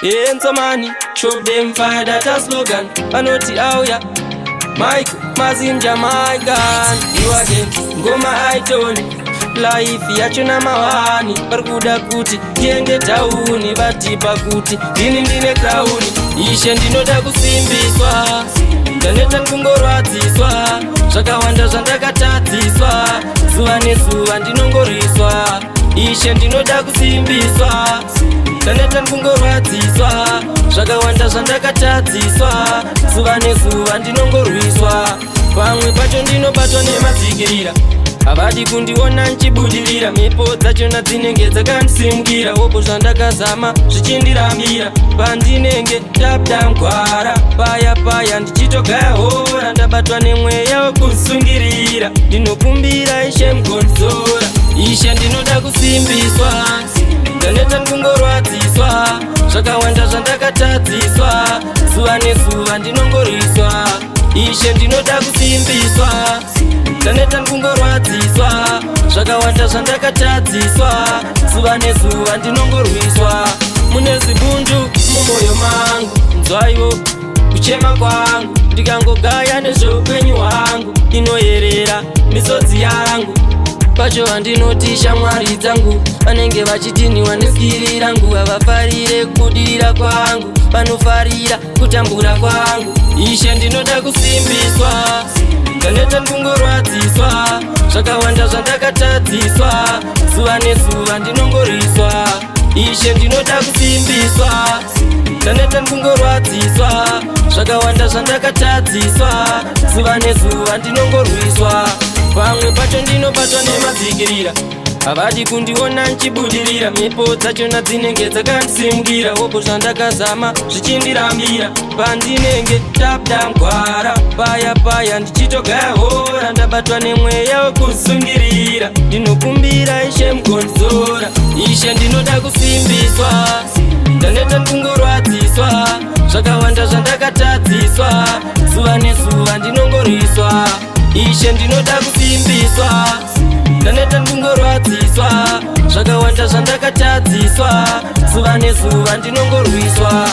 Ensomani, chop them fire, that a slogan. Vanoti auya Michael Mazim Jamaican. You again, ngoma aitoni. Life yacho namawani. Vari kuda kuti tiende tauni. Vatipa kuti ndini ndine crown. Ishe, ndinoda kusimbiswa. Ndaneta kungorwadziswa. Zvakawanda zvandakatadziswa. Zuva nezuva ndinongorwiswa. Ishe, ndinoda kusimbiswa. Ndaneta kungorwadziswa. Zvakawanda zvandakatadziswa. Zuva nezuva ndinongorwiswa. Pamwe pacho ndinobatwa nemadzikirira. Havadi kundiona nchibudirira. Mhepo dzachona dzinenge dzakandisimukira. Hopo zvandakazama zvichindirambira. Pandinenge ndabuda mugwara paya paya, ndichitogaya hora, ndabatwa nemweya wekusungirira. Ndinokumbira, Ishe, mugonzora. Ishe, ndinoda kusimbiswa. Ndaneta kungorwadziswa. Zvakawanda zvandakatadziswa. Zuva nezuva ndinongorwiswa. Ishe, ndinoda kusimbiswa. Ndaneta kungorwadziswa. Zvakawanda zvandakatadziswa. Zuva nezuva ndinongorwiswa. Mune zibundu mumwoyo mangu. Nzwaiwo kuchema kwangu. Ndikangogaya nezveupenyu hwangu, inoyerera misodzi yangu. Pacho vandinoti shamwari dzangu vanenge vachitiniwa neskiri rangu. Havafarire kubudirira kwangu, vanofarira kutambura kwangu. Ishe, ndinoda kusimbiswa. Ndaneta kungorwadziswa. Zvakawanda zvandakatadziswa. Zuva nezuva ndinongorwiswa. Ishe, ndinoda kusimbiswa. Ndaneta kungorwadziswa. Zvakawanda zvandakatadziswa. Zuva nezuva ndinongorwiswa. Pamwe pacho ndinobatwa nemadzikirira. Havadi kundiona nchibudirira. Mhepo dzachona dzinenge dzakandisimukira. Hopo zvandakazama zvichindirambira. Pandinenge ndabuda mugwara paya paya, ndichitogaya hora, ndabatwa nemweya wekusungirira. Ndinokumbira, Ishe, mugonzora. Ishe, ndinoda kusimbiswa. Ndaneta kungorwadziswa. Zvakawanda zvandakatadziswa. Zuva nezuva ndinongorwiswa. Ishe, ndinoda kusimbiswa. Ndaneta kungorwadziswa. Zvakawanda zvandakatadziswa. Zuva nezuva ndinongorwiswa.